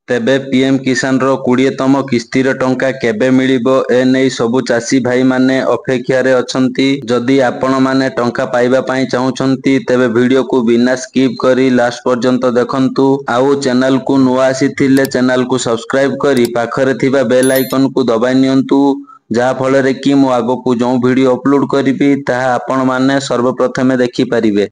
ତେବେ ପିଏମ୍ କିଷାନର 20ତମ କିସ୍ତିର ଟଙ୍କା କେବେ ମିଳିବ, ଏ ନେଇ ସବୁ ଚାଷୀ ଭାଇମାନେ ଅପେକ୍ଷାରେ ଅଛନ୍ତି। ଯଦି ଆପଣମାନେ ଟଙ୍କା ପାଇବା ପାଇଁ ଚାହୁଁଛନ୍ତି, ତେବେ ଭିଡିଓକୁ ବିନା ସ୍କିପ୍ କରି ଲାଷ୍ଟ ପର୍ଯ୍ୟନ୍ତ ଦେଖନ୍ତୁ। ଆଉ ଚ୍ୟାନେଲକୁ ନୂଆ ଆସିଥିଲେ ଚ୍ୟାନେଲକୁ ସବସ୍କ୍ରାଇବ କରି ପାଖରେ ଥିବା ବେଲ୍ ଆଇକନକୁ ଦବାଇ ନିଅନ୍ତୁ, ଯାହାଫଳରେ କି ମୁଁ ଆଗକୁ ଯେଉଁ ଭିଡିଓ ଅପଲୋଡ କରିବି ତାହା ଆପଣମାନେ ସର୍ବପ୍ରଥମେ ଦେଖିପାରିବେ।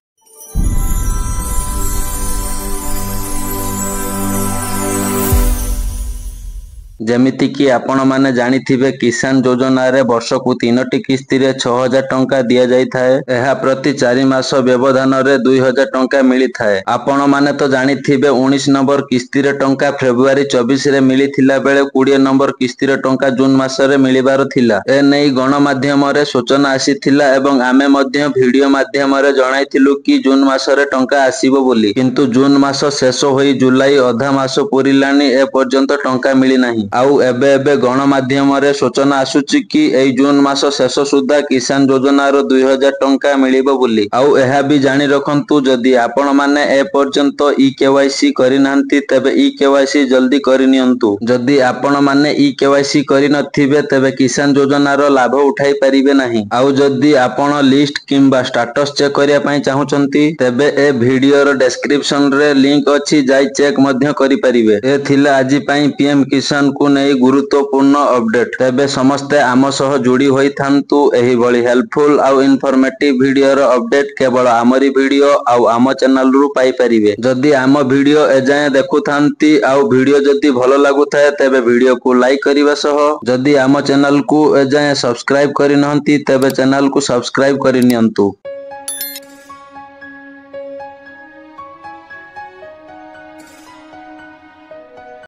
ଯେମିତିକି ଆପଣମାନେ ଜାଣିଥିବେ, କିଷାନ ଯୋଜନାରେ ବର୍ଷକୁ 3ଟି କିସ୍ତିରେ 6000 ଟଙ୍କା ଦିଆଯାଇଥାଏ। ଏହା ପ୍ରତି 4 ମାସ ବ୍ୟବଧାନରେ 2000 ଟଙ୍କା ମିଳିଥାଏ। ଆପଣମାନେ ତ ଜାଣିଥିବେ, 19 ନମ୍ବର କିସ୍ତିର ଟଙ୍କା ଫେବୃଆରୀ 24ରେ ମିଳିଥିଲା ବେଳେ 20 ନମ୍ବର କିସ୍ତିର ଟଙ୍କା ଜୁନ ମାସରେ ମିଳିବାର ଥିଲା। ଏ ନେଇ ଗଣମାଧ୍ୟମରେ ସୂଚନା ଆସିଥିଲା ଏବଂ ଆମେ ମଧ୍ୟ ଭିଡିଓ ମାଧ୍ୟମରେ ଜଣାଇଥିଲୁ କି ଜୁନ ମାସରେ ଟଙ୍କା ଆସିବ ବୋଲି। କିନ୍ତୁ ଜୁନ ମାସ ଶେଷ ହୋଇ ଜୁଲାଇ ଅଧା ମାସ ପୁରିଲାଣି, ଏ ପର୍ଯ୍ୟନ୍ତ ଟଙ୍କା ମିଳିନାହିଁ। ଆଉ ଏବେ ଏବେ ଗଣମାଧ୍ୟମରେ ସୂଚନା ଆସୁଛି କି ଏଇ ଜୁନ ମାସ ଶେଷ ସୁଦ୍ଧା କିଷାନ ଯୋଜନାର 2000 ଟଙ୍କା ମିଳିବ ବୋଲି। ଆଉ ଏହା ବି ଜାଣି ରଖନ୍ତୁ, ଯଦି ଆପଣମାନେ ଏ ପର୍ଯ୍ୟନ୍ତ ଇ କେୱାଇସି କରିନାହାନ୍ତି, ତେବେ ଇ କେୱାଇସି ଜଲ୍ଦି କରିନିଅନ୍ତୁ। ଯଦି ଆପଣମାନେ ଇ କେୱାଇସି କରିନଥିବେ, ତେବେ କିଷାନ ଯୋଜନାର ଲାଭ ଉଠାଇ ପାରିବେ ନାହିଁ। ଆଉ ଯଦି ଆପଣ ଲିଷ୍ଟ କିମ୍ବା ଷ୍ଟାଟସ ଚେକ୍ କରିବା ପାଇଁ ଚାହୁଁଛନ୍ତି, ତେବେ ଏ ଭିଡିଓର ଡେସ୍କ୍ରିପସନରେ ଲିଙ୍କ ଅଛି, ଯାଇ ଚେକ୍ ମଧ୍ୟ କରିପାରିବେ। ଏ ଥିଲା ଆଜି ପାଇଁ ପିଏମ କିଷାନକୁ ନେଇ ଗୁରୁତ୍ୱପୂର୍ଣ୍ଣ ଅପଡେଟ। ତେବେ ସମସ୍ତେ ଆମ ସହ ଯୋଡି ହୋଇଥାନ୍ତୁ। ଏହିଭଳି ହେଲ୍ପଫୁଲ ଆଉ ଇନଫର୍ମେଟିଭ ଭିଡିଓର ଅପଡେଟ କେବଳ ଆମରି ଭିଡିଓ ଆଉ ଆମ ଚ୍ୟାନେଲରୁ ପାଇପାରିବେ। ଯଦି ଆମ ଭିଡିଓ ଏଯାଏଁ ଦେଖୁଥାନ୍ତି ଆଉ ଭିଡିଓ ଯଦି ଭଲ ଲାଗୁଥାଏ, ତେବେ ଭିଡିଓକୁ ଲାଇକ୍ କରିବା ସହ ଯଦି ଆମ ଚ୍ୟାନେଲକୁ ଏଯାଏଁ ସବସ୍କ୍ରାଇବ କରିନାହାନ୍ତି, ତେବେ ଚ୍ୟାନେଲକୁ ସବସ୍କ୍ରାଇବ କରିନିଅନ୍ତୁ।